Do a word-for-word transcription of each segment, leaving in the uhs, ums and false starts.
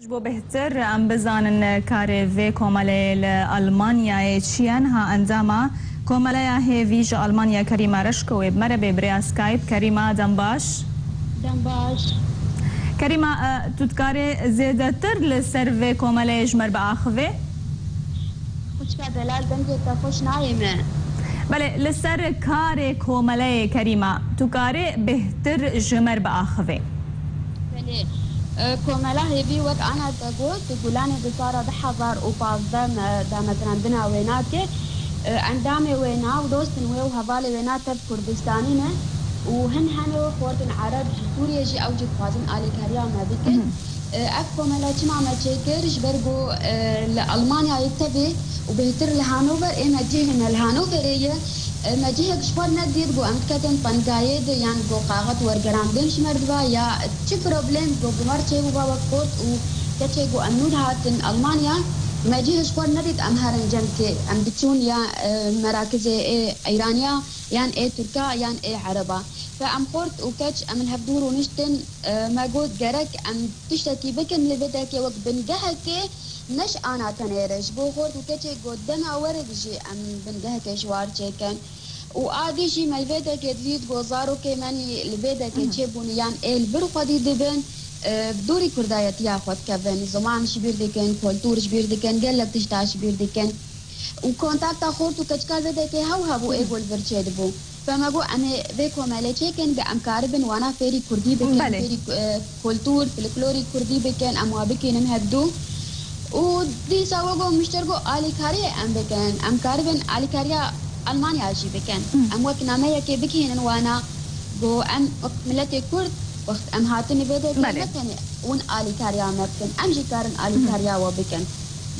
Ji bo bêhtir em bizanin karê vê komeleyê li Almanyayê çi ye, niha endama Komeleya Hêvî ji Almanya Kerîma Reşko wê bi me re bê bi rêya Skype. Kerîma, dem baş. Dem baş. Kerîma, e, tu dikarê zêdetir li ser vê komeleyê ji me re biaxivê? Xwişka delal, dengê te xweş nayê me. Belê, li ser karê komeleyê Kerîma, tu karê bêhtir ji me re biaxivê? Belê. E, Komela Hêvî, wek Ana te got, Gulanê di sala du hezar û pazdeh me dametirandina wêna kir. E, endamê wêna û dostên wê û hevalê wêna tev Kurdistanî ne û hin hene xortên Ereb ji Sûriyê jî, ew jî dixwazin alîkariya me bikin. Mhm. E, ev komela çima me çêkir? Ji ber ku, e, li Almanyayê tevî û bêhtir li Hanover, ê me cihê me li Hanoverê ye. E, me cihek ji xwe nedît ku em diketin pengayê de yan ku kaxet wergerandin ji me re diba ya çi problem ku bi me re çêbûba wek xort û keçê ku em nû dihatin Almanya, me cihê ji xwe nedît em herin cemkê, em diçûn ya, e, merakizê ê Îraniya yan ê Tirka yan ê Ereba. Fe em xort û keç em li hev dû rûniştin, e, me got gerek em tiştekî bikin li vê derkê wek bingehekê, ne ji ana tenê re, ji bo xort û keçê ku dema werin jî em bingehekê ji war çêkin. Û a dî jî me li vê derkê dît ku zarokê me nî li vê derkê Mhm. çêbûne yan ê li vir xwedî dibin, e, bi dûrî kurdayetiya xwe dikevin, ziman ji bîr dikin, kultûr ji bîr dikin, gelek tişta ji bîr dikin. Û kontakta xort û keçika vê derkê hew hebû ê Mhm. ku li vir çêdibû. Fe me got, em ê vê komelê çêkin, bi em karibin wana fêrî kurdî bikin, Belê. fêrî, e, kultûr, folklorî kurdî bikin, em wa bikînin hevdû. Û dîsa we got, mişter got, alîkariyê em bikin, em karibin alîkariya Almanya jî bikin. Hı. Em wek nameyekê bikînin wana, got, em wek miletê Kurd, wext em hatin vê derkê Belê. ne tenê hûn alîkariya me bikin, em jî karin alîkariya we bikin.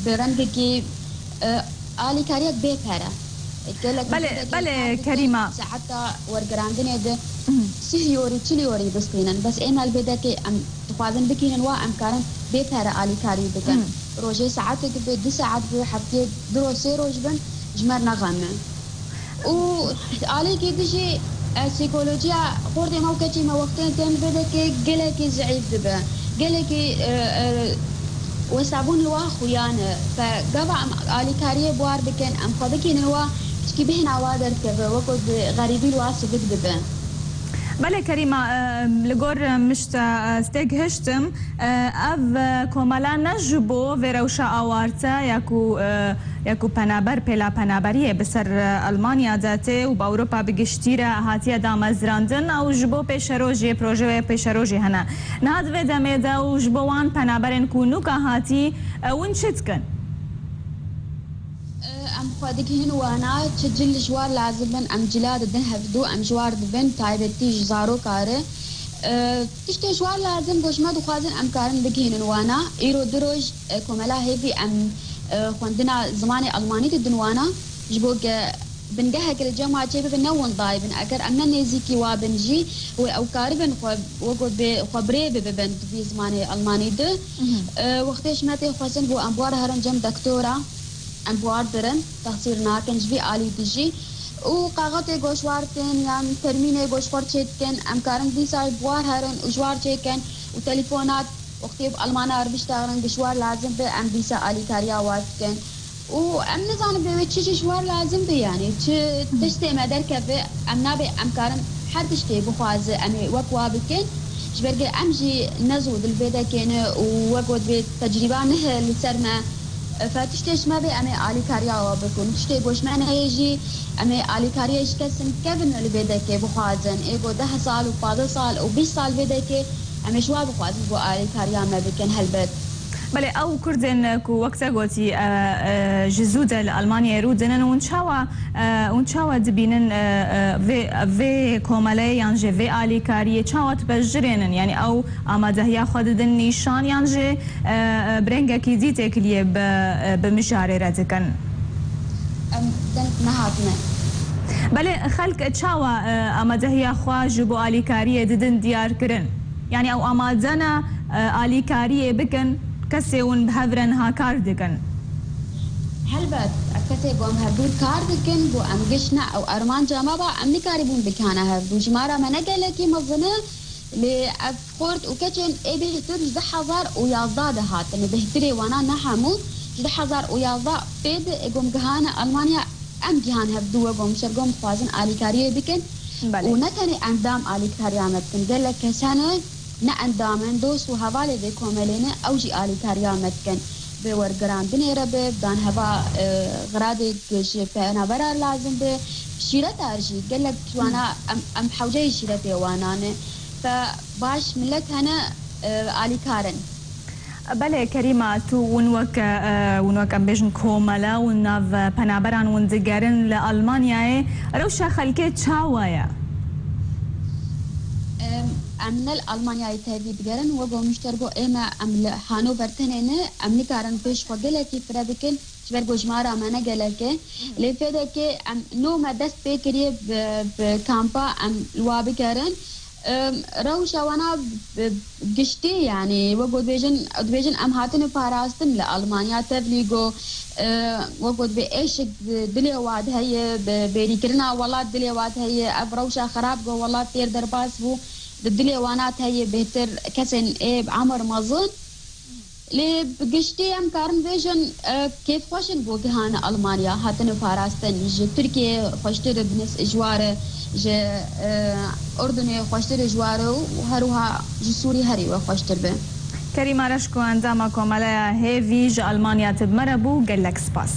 Bi rengekî, e, alîkariyek bê pere. Gelek Belê, miletê belê, kar dikin, Kerîma. Saeta wergerandinê de Mhm. sih yorî, çil yorî distînin. Bes ê me li vê derkê em dixwazin bikînin wa em karin bê pere alîkarî bikin. Mhm. Rojê saetek be, du saet be, heftê du roj, sê roj bin, ji me re ne xem e. Û alîkî dijî, e, psîkolojiya xortê me û keçê me wextên tên vê derkê gelekî zeîf dibe. Gelekî, e, e, wesabûn li wan xuyan e. Fe gava em alîkariyê bi war bikin, em xwe bikînin wa piçkî bêhna wa derkeve, wek ku bi xerîbî li wa sivik dibe. Belê Kerîma, e, li gor, e, mişta, e, stêk hiştim. E, ev, e, komela ne ji bo vê rewşa awarte ya ku, e, ya ku penaber pêla penaberiyê bi ser, e, Almanya de tê û bi Ewropa bi giştî re hatiye damezrandin, ew ji bo pêşerojê, projeya pêşerojê hene. Niha di vê demê de û ji bo wan penaberên ku nûka hatî, e, hûn çi dikin? E, em xwe digihînin wana, çi cil ji war lazim bin, em cila didin hevdû, em ji war dibin, taybetî ji zaroka re. E, tiştê ji war lazim, ku ji me dixwazin em karin bigihînin wana. Îro du roj, e, Komela Hêvî em, e, xwendina zimanê Almanî didin wana. Ji bo ke bingeheke li cem wa çêbibe ne windayî bin. Eger em ne nêzîkî wa bin jî, wê ew karibin xwe, wek bi xwe bi rê bibin di vî zimanê Almanî de. Mhm. E, wextê ji me tê xwestin, ku em bi war herin cem doktora, em bi war dirin, texsîr nakin ji vî alî dijî. Û kaxetê goşwar dikin yan termînê goşxwar çêdikin, em karin dîsa bi war herin û ji war çêkin û telefonat, wextê bi Almana re biştexilin, bi ji war lazim be, em dîsa alîkariya war dikin. Û em nizanin bê wê çi jî ji war lazim be, yanî çi tiştê me derkeve, em nabê em karin her tiştê bixwaze, em ê wek wa bikin. Ji ber ku em jî ne zû di li vê dekê ne û wek got bê tecrîba nihe li ser me. Fe tiştê ji me bê, em ê alîkariya we bikin. Tiştê ku ji me neyê jî, em ê alîkariyê ji kesin kevin li vê dekê bixwazin. Ê ku deh sal û pazdeh sal û bîst sal vê dekê, em ê ji wa bixwazin ku alîkariya me bikin helbet. Belê, ew Kurdên ku wek te gotî, e, e, ji zû de li Almanyayê rû dinin, hûn çawa, e, hûn çawa dibînin, e, e, vê, vê komeleyê yan jî vê alîkariyê çawa dipejirênin? Yanî ew amadehiya xwe didin nîşan yan jî, e, e, bi rengekî dî têkiliyê bi, e, bi mijarê re dikin? Em deng nehatine. Belê, xelk çawa, e, amadehiya xwe ji bo alîkariyê didin diyar kirin? Yanî ew amade ne, e, alîkariyê bikin, kesê hûn bi hev re niha kar dikin? Helbet, ev kesê ku em hevdû kar dikin, ku em giş ne ew armanca me ba, em nikarîbûn bikane hevdû. Jimara me ne gelekî mezin e, Lê ev xort û keçên ê bêhtir ji du hezar û yazdeh de hatine. Bêhtirê wana ne hemû ji du hezar û yazdeh pê de ê gom gihane Almanya, em gihan hevdu we gom şer gom dixwazin alîkariyê bikin. Belê. Û ne tenê endam alîkariya me dikin. Gelek kes hene ne endam in, dost û hevalê vê komelê ne, ew jî alîkariya me dikin. Bi wergerandinê re be, bi danheva, e, xiradê ji penabera lazim be, şîreta jî gelek wana em, em hewceyê şîretê wana ne. Fe baş millet hene, e, alîkar in. Belê Kerîma, tu win wek, e, win wek em bêjin komele û nav penaberan win digerin li Almanyayê. Rewşa xelkê çawa ye? Em, em ne li Almanyayê tevî digerin, wek ku mişter got, ême em li Hanover tenê ne, em nikarin pêş xwe gelekî fire bikin, ji ber ku jimara me ne gelek e. Lê fêdekê em no me dest pê kiriye bi, bi kampa em li wa bigerin. Em, rewşa wana bi giştî, yanî, wek ku dibêjin, dibêjin em hatine parastin li Almanya, tevlî ku, e, wek ku dibê êşik di dilê wa de heye, bi bêrîkirina welat dilê wa de heye, ev rewşa xerab ku welat têr derbas bû, di dilê wana de heye bêhtir kesên ê bi emir mezin. Lê bi giştî em karin bêjin, e, kêfxweş in ku gihane Almanya, hatine parastin. Ji Tirkiyeyê xweştir e, bi nes ji wa re, ji, e, Urdunê xweştir e ji wa re û her wiha ji Sûrî herî we xweştir be. Kerîma Reşko, endama Komeleya Hêvî ji Almanya, tu bi me re bû. Gelek spas.